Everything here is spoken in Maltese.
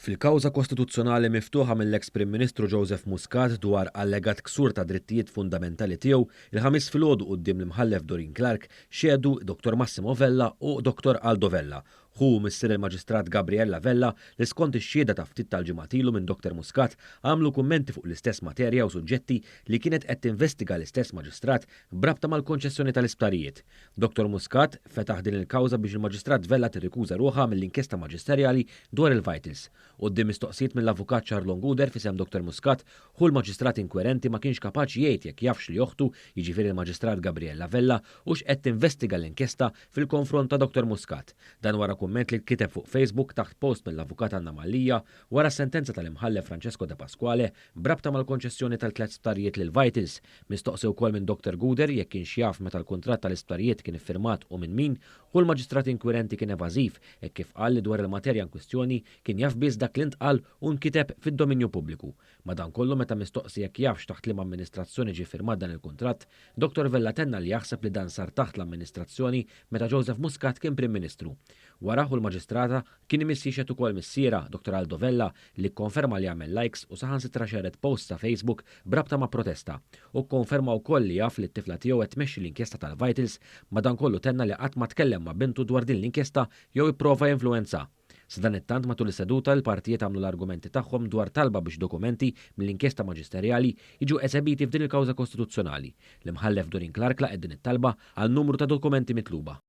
Fil-kawża kostituzzjonali miftuħa mill-eks Prim Ministru Joseph Muscat dwar allegat ksur ta' drittijiet fundamentali tiegħu, il-Ħamis filgħodu quddiem l-Imħallef Doreen Clarke xehdu Dottor Massimo Vella u Dottor Aldo Vella, ħu u missier il-Maġistrat Gabriella Vella li skont ix-xhieda ta' ftit tal-ġimgħat ilu minn Dottor Muscat għamlu kummenti fuq l-istess materja u suġġetti li kienet qed tinvestiga l-istess Maġistrat b'rabta mal-konċessjoni tal-isptarijiet. Dottor Muscat fetaħ din il-kawża biex il-Maġistrat Vella tirrikuża ruħha mill-inkjesta maġisterjali dwar il-Vitals. Quddiem mistoqsijiet mill-Avukat Charlon Gouder f'isem Dottor Muscat, hu l-Maġistrat inkwerenti ma kienx kapaċi jgħid jekk jafx li oħtu, jiġifieri l-Maġistrat Gabriella Vella, hux qed tinvestiga l-inkjesta fil-konfront ta' Dottor Muscat. Dan wara kumment li nkiteb fuq Facebook taħt post mill-Avukat Anna Mallia wara s-sentenza tal-Imħallef Francesco Depasquale b'rabta mal-konċessjoni tal-tlett sptarijiet lil Vitals. Mistoqsi wkoll minn Dottor Gouder jekk kienx jaf meta l-kuntratt tal-isptarijiet kien iffirmat u minn min, hu l-Maġistrat inkwirenti kien evażiv hekk kif qal li dwar il-materja inkwistjoni kien jaf biss dak li ntqal u nkiteb fid-dominju pubbliku. Madankollu meta mistoqsi jekk jafx taħt liema amministrazzjoni ġie ffirmat dan il-kuntratt, Dottor Vella tenna li jaħseb li dan sar taħt l-amministrazzjoni meta Joseph Muscat kien Prim Ministru. Wara hu l-Maġistrata Kien imiss jixhed ukoll missierha, Dottor Aldo Vella, li kkonferma li għamel likes u saħansitra xerred posts ta' Facebook b'rabta ma' protesta. Hu kkonferma wkoll li jaf li t-tifla tiegħu qed tmexxi l-inkjesta tal-Vitals, madankollu tenna li qatt ma tkellem ma' bintu dwar din l-inkjesta jew ipprova jinfluwenzaha. Sadanittant matul is-seduta l-partijiet għamlu l-argumenti tagħhom dwar talba biex dokumenti mill-inkjesta maġisterjali jiġu esebiti f'din il-kawża kostituzzjonali. L-Imħallef Doreen Clarke laqgħet din it-talba għal numru ta' dokumenti mitluba.